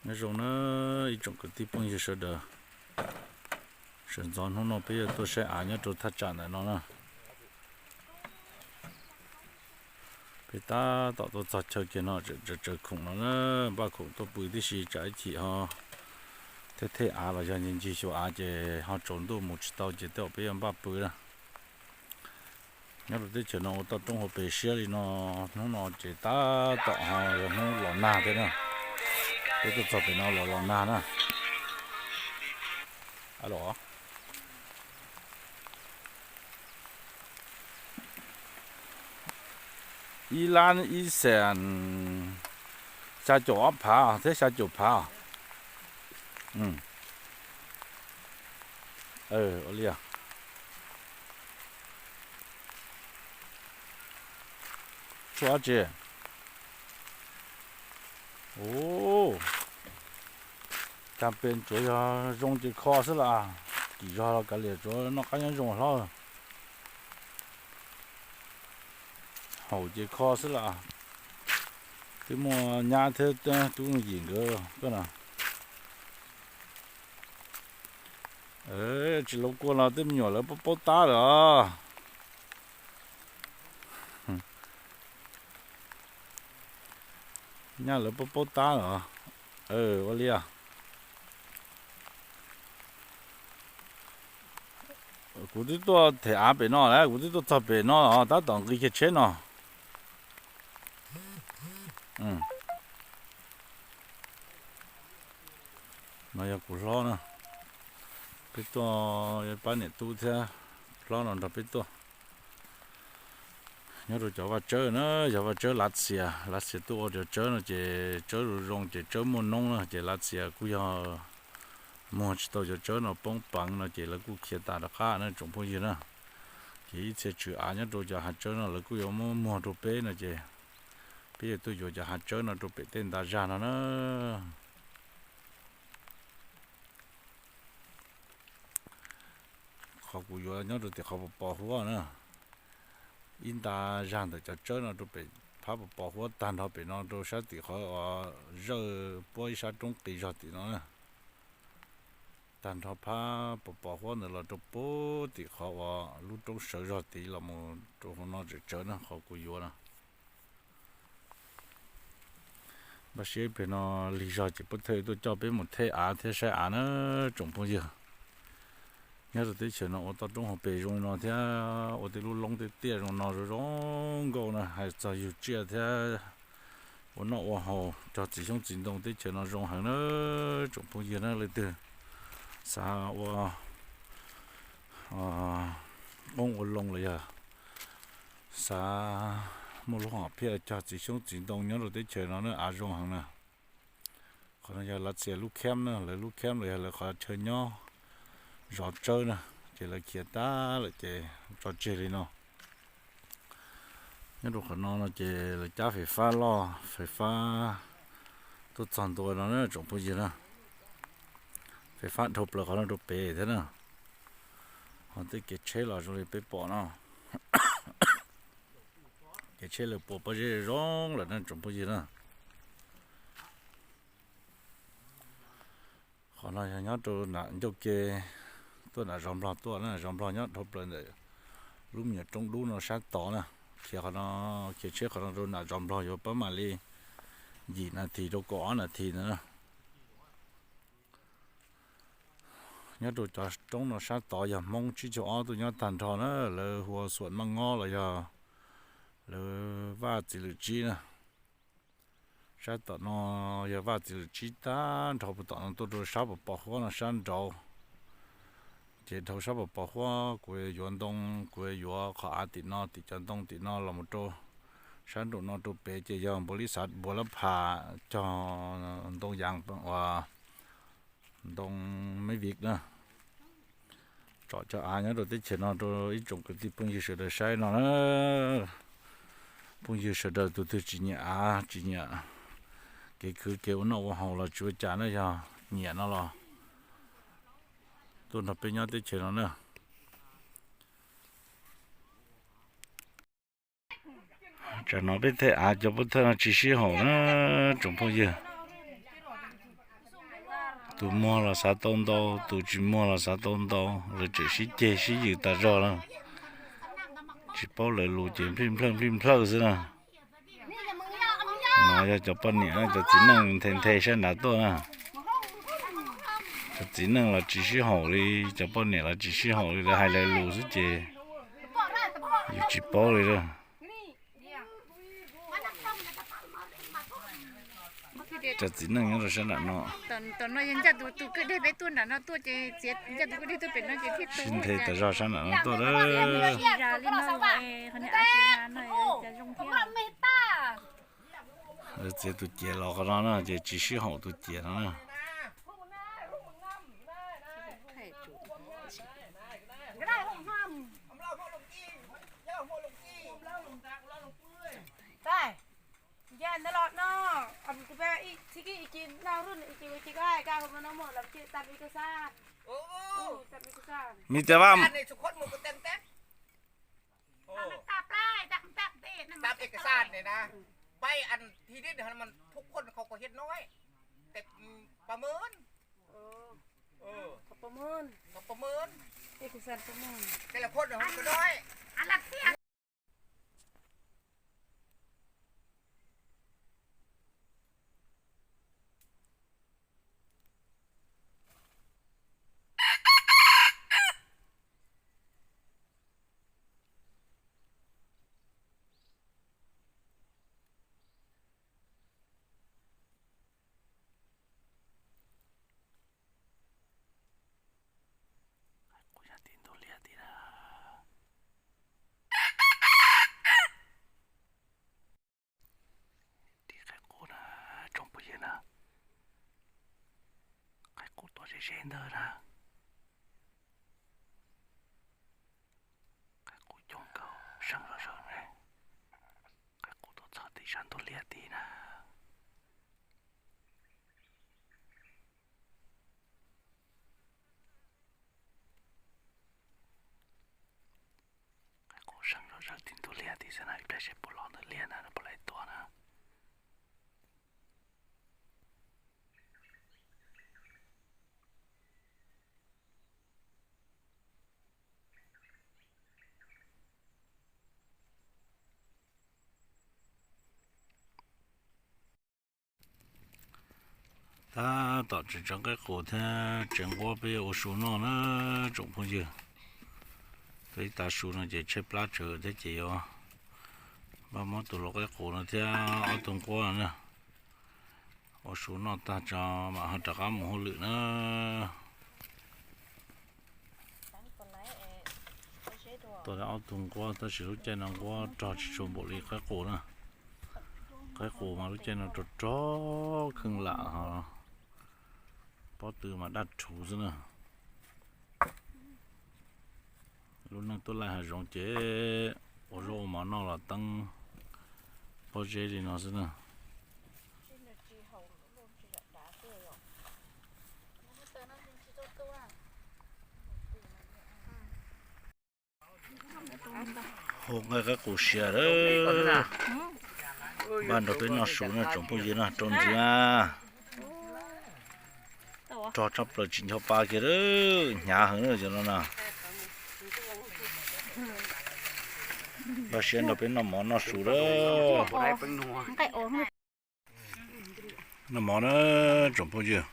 Nyob zoo na ib tsoom kwv tij phooj ywg sawv daws, sawv ntxov hnub no peb yuav tuaj saib av nyob rau thaj tsam ntawm no na. Peb tab tom tuaj txog chaw kiag no tseem tsawv khoom no na, npaj khoom tuaj pw tib si tsam ib chim ho thej thej av los yog ncig ncig xyuas av ces ho tsaus ntuj mus tsis tau ces tej zaum peb yuav npaj pw na. Nyob rau teb chaws no ua toj roob hauv pes siab li no, hnub no ces tab tom ho yog hnub los nag thiab na. Peb tuaj txog pem no los los nag na. Ib lab ib xees xya caum ob phav thiab xya caum phav. Ua li, tshuaj dab tsi? Ua, tag pes tsuav yog zoo ces kho xwb las, kim zog los kav liam, tsuav noj qab nyob zoo hlob. Haum ces kho xwb las. Twb muaj nyab thiab tub yim nkawd tuaj no. Tsis lauj, kua no tej me nyuam lawv paub paub tab lawm os. Nyab lawv paub paub tab lawm. Ua li, kuv twb tuaj them av pem no lawm, kuv twb tuaj txog pem no los tab tom nqis kiag tsheb no. No yog kuv hlob na, peb tuaj pab niam tub thiab hlob no nrog peb tuaj. Nyob rau cov vaj tsawb na, yog vaj tsawb Lav Xias, Lav Xias tuaj ua cov tsawb no ces tsawb zoo zoo ces tsawb muaj noob na ces Lav Xias kuj yog muag tsis tau cov tsawb no poob peev no ces lawv kuj khiav tas rov qab na tsoom phooj ywg na. Ces ib txhia tswm av nyob rau cov hav tsawb no lawv kuj yuav muab muag rau peb no ces peb yuav tuaj yuav cov hav tsawb no rau pem tej nta zag no na. Qhov kuv yuav nyob rau tim qhov pos pos huab na, ib nta zag ntawm cov tsawb no rau pem phab pos pos huab tag nrho pem no rau sab tim qhov uas zawj puab ib sab roob qis zog tim no na. Tag nrho phab pos pos huab ntawd los rau puag tim qhov uas lub roob sawv zog tid los mus rau hauv no tseem tsawv na qhov kuv yuav na. Npaj siab pem no lig zog ces puab thawj tuaj coj peb mus thej av thiab saib av na tsoom phooj ywg. Nyob rau teb chaws no ua toj roob hauv pes zoo li no thiab ua tej lub loob tej tiaj zoo no zoo zoo nkauj na, hais txog yug tsiaj thiab ua noj ua haus cog txiv xyoob txiv ntoo teb chaws no zoo heev na tsoom phooj ywg na. Leej twg xav ua qoob ua loo los yog xav muaj lub hom phiaj cog txiv xyoob txiv ntoo nyob rau teb chaws no na av zoo heev na. Qhov no yog Lav Xias lub kheeb na, lawv lub kheeb los yog lawv qhov chaw nyob zov tsawb na, ces lawv khiav tag lawm ces tso tseg li no. Nyob rau qhov no no ces lawv cab fais fab loj, fais fab tuaj txog ntua no na tsoom phooj ywg na. Fais fab dhau plaws qhov no rau pem thiab na. Ho tej kev tsheb los zoo li peb pom no, kev tsheb lawv puas pob zeb zoo lawm na tsoom phooj ywg na. Qhov no yog nyob rau nram ncauj ke tuaj nram zos Nplog tuaj na, zos Nplog nyob dhau plaws ntawm lub me nyuam roob dub no sab tod na. Khiav qhov no, khiav tsheb qhov no rau nram zos Nplog yuav pab mam li yim nas this rau kaum ob nas this ntawd na. Nyob rau cov roob no sab tod yog Hmoob tsib caug ob tuaj nyob tag nrho na, lawv hu ua Xuam Maj Ngob los yog lawv Vaj Txiv Lwm Tsib na. Sab tom no yog Vaj Txiv Lwm Tsib tag nrho puag tom no tuaj rau sab pos pos huab no sab nraud. Ces dhau sab pos pos huab kuv yuav ntoo, kuv yuav qhov av tim no tim cov ntoo tim no los mus rau sab nraum no rau pem ces yog npua li xav npua lab pham cog ntoo yas uas ntoo meb viv na. Tsom cov av nyob rau teb chaws no rau ib tsoom kwv tij phooj ywg sawv daws saib no na. Phooj ywg sawv daws tus twg tsis nyiam av tsis nyiam kev khwv kev ua noj ua haus los tsis ua cas na, yog nyiam no los tuaj nrog peb nyob teb chaws no na. Tsam no peb tej av cov pub thawj no tsis sib haum na tsoom phooj ywg. Tus muag los xav tau ntau, tus tsis muag los xav tau ntau, lawv tseem sib ceg sib yws tas zog na. Tsis paub lawv lus ces nplij nplawj nplij nplawj xwb na. No yog cov poj niam, cov txiv neej nthe nthe sab nrad tuaj na. Cov txiv neej los tsis sib haum li, cov poj niam los tsis sib haum li, lawv hais lawv lus xwb ces yus tsis paub li lawm. Cov txiv neej nyob rau sab nram no. Tam no yog ncaj tus tus kwj deg peb tuaj nram no tuaj ces txiav ncaj tus kwj deg tuaj pem no ces thiaj sib nthe tas zog sab nram no tuaj lawm. Lawv txiav tus ciav los qhov no na ces tsis sib haum tus ciav no na. Mis tias vaj, ตามเอกสารเนี่ยนะ ใบอันที่ดินมันทุกคนเขาก็เฮ็ดน้อย แต่ประเมิน เขาประเมิน เขาประเมิน เอกสารประเมิน แต่ละคนมันก็น้อย Qaib qus yog tim ntug liaj tid na. Tim qaib qus na, tsoom phooj ywg na. Qaib qus tuaj ze ze ntawd na. Qaib qus coob kawg, seej zog zog ne. Qaib qus tuaj txog tim sab ntug liaj tid na. Qaib qus seej zog zog tim ntug liaj tid xwb na, ib pliag seb puas los ntawm liaj ntag, puas laib tua na. Tab tom tseem tso qaib qus thiab tsev nquab peb yuav ua su noj na tsoom phooj ywg. Tab ib tav su no ces tshaib plab tsawv thiab ces yuav npaj muab tus lau qaib qus no thiab ob tug nquab no na ua su noj tag tso mam ho rov qab mus hauj lwm na. Tua tau ob tug nquab tab sis lub caij no nquab rog tsis tshua npaum li qaib qus na. Qaib qus mas lub caij no rog rog kheej lam ho pob tw mas daj rhuv xwb na. Lub neej tuaj laij hav zoov ces ua zaub ua mov noj los teeb pob zeb li no xwb na. Hu nqaij qaib qus siav lawm. Npaj nrog peb noj su na tsoom phooj ywg na, rau ntxiv na. Rog tshaj plaws tsis nco pa kiag lawm, hnyav heev na cov no na. Npaj siab nrog peb noj mov noj su lawm. Noj mov na tsoom phooj ywg.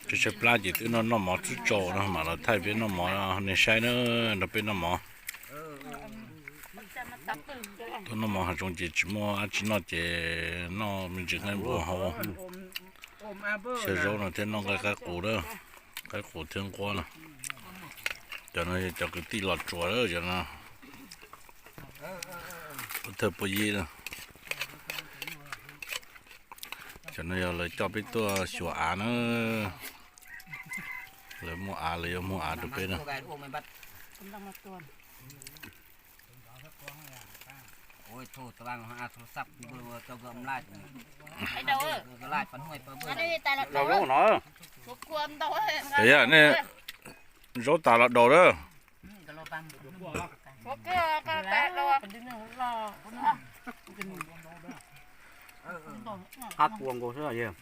Tshaib tshaib plab ces twb noj noj mov twb tsaus no mam los thaij peb noj mov nej saib na, nrog peb noj mov. Tuaj noj mov hav zoov ces tsis muaj dab tsi noj ces noj me ntsis nqaij npua hau, xyaw zaub no thiab noj nqaij qaib qus lawm, qaib qus thiab nquab no. Cov no yog cov kwv tij Los Tsuas lawm cov no. Pov thawj pov yig na. Cov no yog lawv coj peb tuaj xyuas av na. Lawv muaj av lawv yuav muag av rau peb na. Cov yam nej zaub tas los daus na. Qab pua nkaus xwb.